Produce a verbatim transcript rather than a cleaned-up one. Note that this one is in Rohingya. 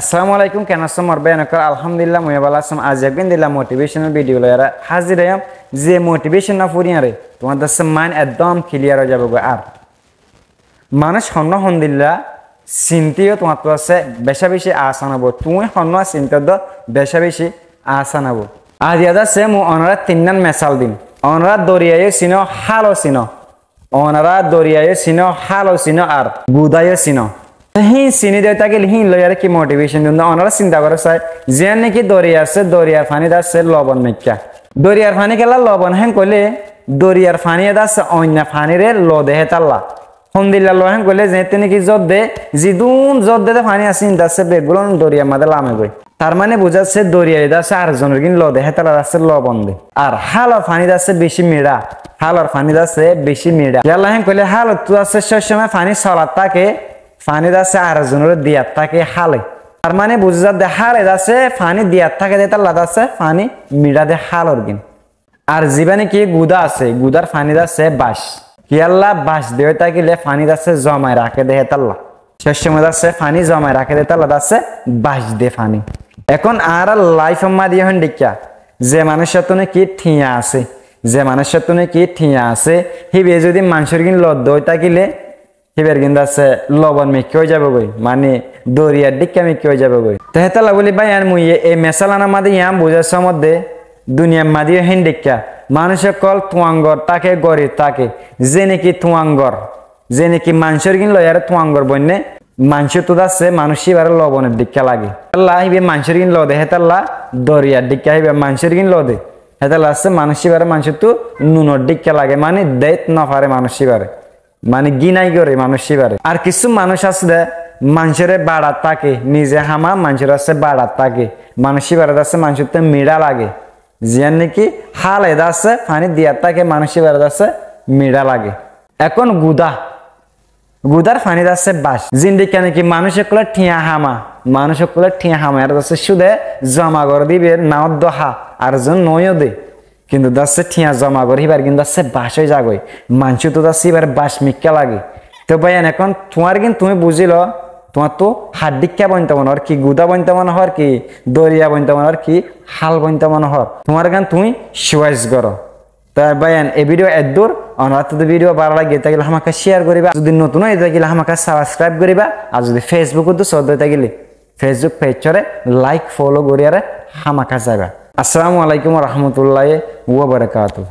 Assalamu alaikum, ken asó mor bái ókkol? Alhamdulillah, mui bála así. Aijja ek din dilla motivational video loiyaré házir óiyum, ze motivation ná fúriyaré tuáñr dassé mind ekdom clear ói zaibói ar manúic honnúa hondilla sintíyo tuáñttu asé becá becí asan óibo. Tuñí honnúa sintíyo dó becá becí asan óibo. Aijja dassé mui onorá tinnán mesal dim. Onorá doriyaiyó sinó, háló sinó. Onorá doriyaiyó sinó, háló sinó, ar gudáiyó sinó. Te híin siní de tákile híin loiyaré ki motivation diyum dé? Onorá sinta goró sai, ziyán niki doriya asé, doriyar faní dassé lobon mikká. Doriyar faní kiyólla lobon héen hoilé, doriyar faníye dassé oinno faníre lo de hétalla. Hondilla lo héen hoilé, zeéñtte niki zódde, zidún zódde de faní asé, íin dassé beggúlon doriyar mazé lame goi. Tar mane buzá zassé doriyai dassé ar zonor gín lo de hétalla dassé lobon de. Ar hálor faní dassé bicí miçá. Hálor faní dassé bicí miçá. Kiyólla héen hoilé, hálottú dassé sób somoi faní solat táke, faní dassé ar zonore diyat táke hále. Tar mane buzá zaddé hále dassé faní diyat táke de hétalla dassé faní miçá de hálor gín. Ar zibá niki gudá asé, gudár faní dassé bac. Kiyólla bac de ói tákile faní dassé zomai raké de hétalla. Sób somoi dassé faní zomai raké de hétalla dassé bac de faní. Ehón añárar laifor mazé yó héen dhikká, ze manúicottú niki thiañ asé, ze manúicottú niki thiañ asé, híbe zodi maincór gín lo de ói tákile híbar gín dassé lobon mikká ói zaibói, mani doriyar dhikká mikká ói zaibói. Te hétalla bóli báiyain, mui e, e mesal anor mazé yián buzá sair dé, duniyar mazé yó héen dhikká. Manúic ókkol tuañgor táke, gorib táke, ze niki tuañgor, ze niki maincór gín loiyaré tuañgor boinné, maincóttu dassé manúic híbaré lobonor dhikká lage. Hétalla híbe maincór gín lo de, hétalla doriyar dhikká híbe maincór gín lo de. Hétalla dassé manúic híbaré maincóttu nunor dhikká lage, mani deit nofaré manúic híbaré. Mani gínai goré manúic híbaré. Ar kissú manúic asé dé, maincóre baçat táke, nize háma, maincóre dassé baçat táke. Manúic híbaré dassé maincóttu miçá lage. Ziyán niki hále dassé faní diyat táke, manúic híbaré dassé miçá lage. Ehón gudá. Gudár faní dassé bac. Zindikká niki manúic ókkolé thiañ háma, manúic ókkolé thiañ háma, ere dassé cúde zoma goré de íbar naóddo há, ar zon noóiyo de. Kintu dassé thiañ zoma goré híbar gín dassé bac ói zagói. Maincóttu dassé híbar bac mikká lage. Te báiyain, ehón tuáñr gín tuñí buzí lo, tuáñttu hár dhikká bointo mone hoór, ki gudá bointo mone hoór, ki doriya bointo mone hoór, ki hál bointo mone hoór. Tuáñr gán tuñí choice goró. Te báiyain, e video eddúr, onoráttu zodi video bála lage tákile hámaká share goríba. Zodi notún ói tákile hámaká subscribe goríba. Ar zodi Facebook ottu sódde tákile Facebook page ore like, follow goríyaré hámaká zaiba. Assalamu alaikum wa rahmatullahi wa barakatuhu.